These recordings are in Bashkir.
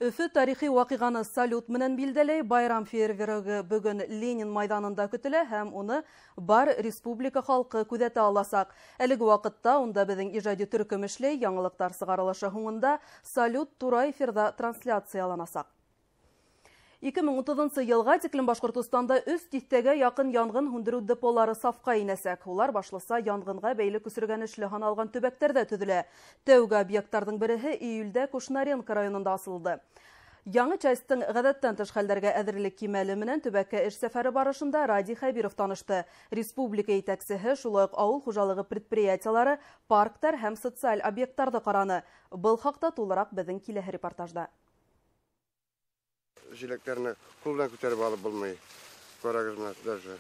Өфө тарихи ваҡиғаны салют менән билдәләй. Байрам фейервергы бөгөн Ленин майҙанында көтөлә һәм уны бар республика халҡы күҙәтә аласаҡ. Әлеге ваҡытта унда беҙҙең ижади төркөм эшләй, яңылыҡтар сығарылышы һуңында салют тура эфирҙа трансляцияланасаҡ. 2030 йылға тиклем Башҡортостанда 3 тиҫтәгә яҡын янғын һүндереү деполары сафҡа инәсәк. Улар башлыса янғынға бәйле көсөргәнешле һаналған төбәктәрҙә төҙөлә. Тәүге объекттарҙың береһе июлдә Кушнаренко районында асылды. Яңы частың ғәҙәттән тыш хәлдәргә әҙерлек кимәле менән төбәккә эш сәфәре барышында Радий Хәбиров танышты. Республика етәксеһе шулай уҡ ауыл хужалығы предприятиелары, парктар һәм социаль объекттарҙы ҡараны. Был хаҡта тулыраҡ беҙҙең киләһе репортажда. Жиләктәрне ҡул менән күтәреп алып булмай. Ҡарағыҙ менә даже.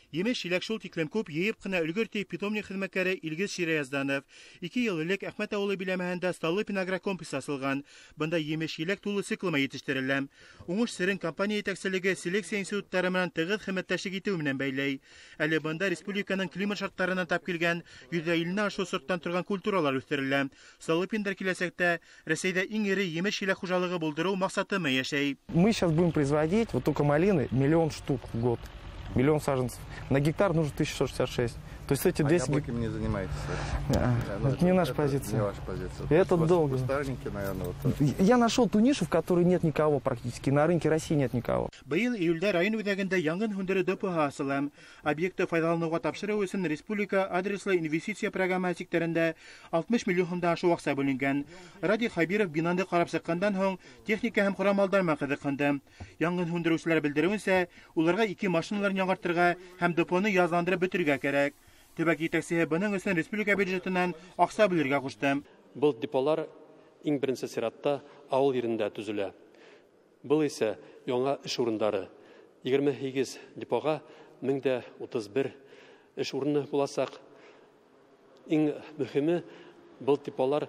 Емеш шиләк шул тиклем күп йыйып ҡына өлгөртөй питомник хеҙмәткәре Илгиз Ширәйәзданов. 2 йыл элек Әхмәт ауылы биләмәһендә Столыпин агрокомплексы асылған. Бында емеш еләк тулы циклыма етештерелә. Уңыш серен компания етәкселеге селекция институттары менән тығыҙ хеҙмәттәшлек итеү менән бәйләй. Әле бында республиканың климат шарттарына тап килгән 150 ашыу сорттан торған культуралар үҫтерелә. Столыпиндар киләсәктә Рәсәйҙә иң эре емеш еләк хужалығы булдырыу маҡсаты менән йәшәй. Мы сейчас будем производить вот только малины 1 000 000 штук в год. 1 000 000 саженцев. На гектар нужно 1166. То есть эти 10 а яблоками не занимаетесь? Это не наша позиция. Не ваша позиция. Это долго. Кустарники, наверное. Вот. Я нашел ту нишу, в которой нет никого практически. На рынке России нет никого. Быйыл июлдә район үҙәгендә янгын һүндереү депоһы асыла. Объектты файҙаланыуға тапшырыу өсөн республика адреслы инвестиция программаһы сиктәрендә 60 миллион һумдан ашыу аҡса бүленгән. Радий Хәбиров бинаны ҡарап сыҡҡандан һуң техника һәм ҡорамалдар менән ҡыҙыҡһынды. Янгын һүндереүселәр белдереүенсә, уларға 2 машиналарын яңыртырға һәм депоны язландырып бөтөргә кәрәк. Төбәк етәксеһе бының өсөн республика бюджетынан аҡса бүлергә ҡушты. Был деполар иң беренсе сиратта ауыл ерендә төҙөлә. Был исе яңа эш урындары. 28 депоға 1031 эш урыны буласаҡ. Иң мөһиме был деполар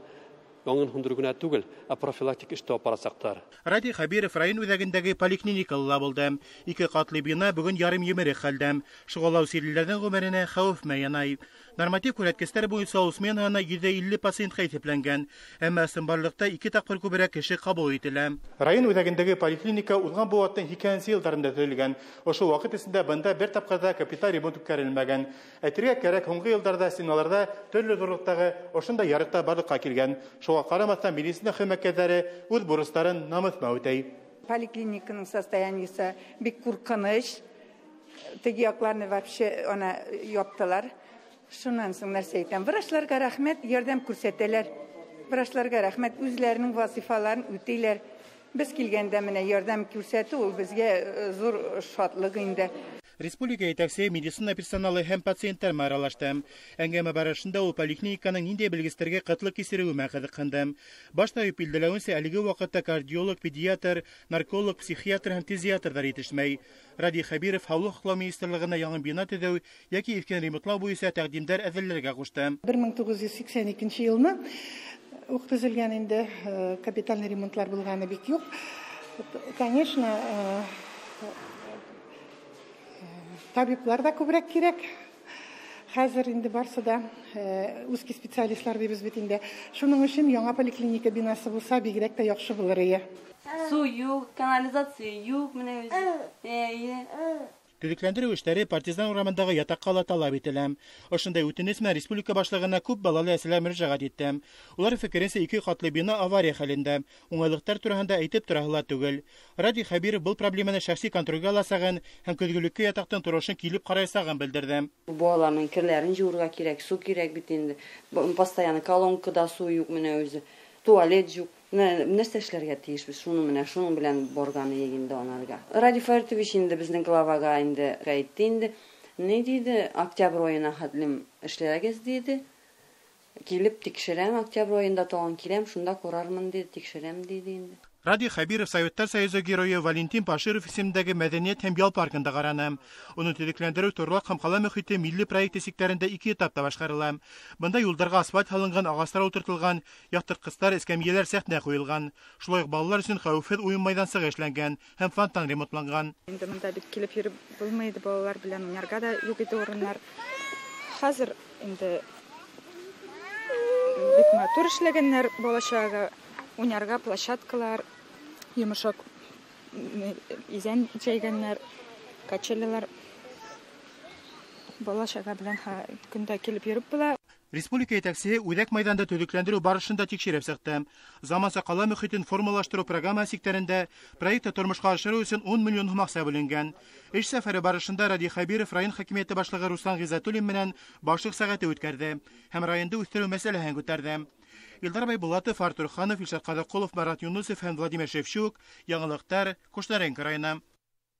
янгын һүндереү генә түгел, ә профилактик эштә апарасаҡтар. Радий Хәбиров район үҙәгендәге поликлиникала булды. 2 ҡатлы бина бөгөн ярым емерек хәлдә. Шуғалау сирлеләрҙең ғүмеренә хәүеф янай. Норматив күрһәткестәр буйынса ул сменаһына 150 пациентҡа иҫәпләнгән. Әммә ысынбарлыҡта 2 тапҡыр күберәк кеше ҡабул ителә. Район үҙәгендәге поликлиника уҙған быуаттың 2-нсе йылдарында төҙөлгән. Ошо ваҡыт эсендә бында бер тапҡыр ҙа капиталь ремонт үткәрелмәгән. Әйтергә кәрәк, һуңғы йылдарҙа стеналарҙа төрлө ҙурлыҡтағы ошондай ярыҡтар барлыҡҡа килгән. Шуға ҡарамаҫтан медицина хеҙмәткәрҙәре үҙ бурыстарын намыҫ менән үтәй. Поликлиниканың состояниесе бик ҡурҡыныс. Теге яҡларны вообще ана яптылар. Шунан соң нәрсә әйтәм? Врачларга рәхмәт, ярҙам күрсәтәләр. Врачларга рәхмәт, үзләренең вазифаларын үтәйләр. Без килгәндә менә ярҙам күрсәтү ул безгә зур шатлык инде. Республика етәксеһе медицина персоналы һәм пациенттар менән аралашты. Әңгәмә барышында ул поликлиниканың ниндәй белгестәргә ҡытлык кисереүе менән ҡыҙыҡһынды. Баш табип билдәләүенсә, әлеге ваҡытта кардиолог, педиатр, нарколог, психиатр һәм фтизиатрҙар етешмәй. Радий Хәбиров һаулыҡ һаҡлау министрлығына яңы бина төҙөү йәки иҫкен ремонтлау буйынса тәҡдимдәр әҙерләргә ҡушты. 1982 йылны уҡ төҙөлгән инде, капитальный ремонтлар булғаны бик юҡ. Конечно, табиплар да күберәк кирәк. Хәзер инде барсы да узкий специалистлар дибез бит инде. Шуның өчен яңа поликлиника бинасы булса бигрәк тә яҡшы булыр иде. Су юҡ, канализация юҡ, менә үзе. Төҙөкләндереү эштәре Партизан урамындағы ятаҡҡа ла талап ителә. Ошондай үтенес менән республика башлығына күп балалы әсәләр мөрәжәғәт итте. Улар фекеренсә, 2 ҡатлы бина авария хәлендә. Уңайлыҡтар тураһында әйтеп тораһы ла түгел. Радий Хәбиров был проблеманы шәхси контролгә аласағын һәм көҙгөлөккә ятаҡтың торошон килеп ҡараясағын белдерҙе. Балаларның керләрен йыуырға кирәк, су кирәк бит инде. Постоянно колонкада су юҡ, менә үзе. Туалет юҡ. Нәрсә эшләргә тейешбеҙ? Шуның менән, шуның белән барған инде анарга. Радий Фәритович инде безнең главага инде әйтте инде. Ни диде? Октябрь айына хәтлем эшләгез диде. Килеп тикшерәм, октябрь айында тагын киләм, шунда күрәрмен диде, тикшерәм диде инде. Радий Хәбиров Советтар Союзы геройы Валентин Паширов исемендәге мәдәниәт һәм ял паркында ҡараны. Уны төҙөкләндереү торлаҡ һәм ҡала мөхите милли проекты сиктәрендә 2 этапта башҡарыла. Бында юлдарға асфальт һалынған, ағастар ултыртылған, яҡтыртҡыстар, эскәмйәләр сәхнә ҡуйылған. Шулай уҡ балалар өсөн хәүефһеҙ уйын майҙансығы эшләнгән һәм фонтан ремонтланған. Инде бында бит килеп йөрөп булмай ине, балалар белән уйнарға да юҡ ине урыннар. Хәҙер инде бик матур эшләгәннәр, балачага уйнарға площадкалар, Йомшаҡ иҙән җәйгәннәр, качелялар. Бала саға белән көндә килеп йөрөп була. Республика етәксеһе үҙәк майҙанда төҙөкләндереү барышын да тикшереп сыҡты. Заманса ҡала мөхитен формалаштырыу программаһы сиктәрендә проектты тормошҡа ашырыу өсөн 10 миллион һум аҡса бүленгән. Эш сәфәре барышында Радий Хәбиров район хакимиәте башлығы Руслан Ғиззәтуллин менән башлыҡ сәғәте үткәрҙе һәм районды үҫтереү мәсьәләһен күтәрҙе. Илдар Байбулатов, Артур Ханов, Илшат Ҡаҙаҡолов, Марат Юнусов һәм Владимир Шевчук. Яңылыҡтар, Кушнаренко районы.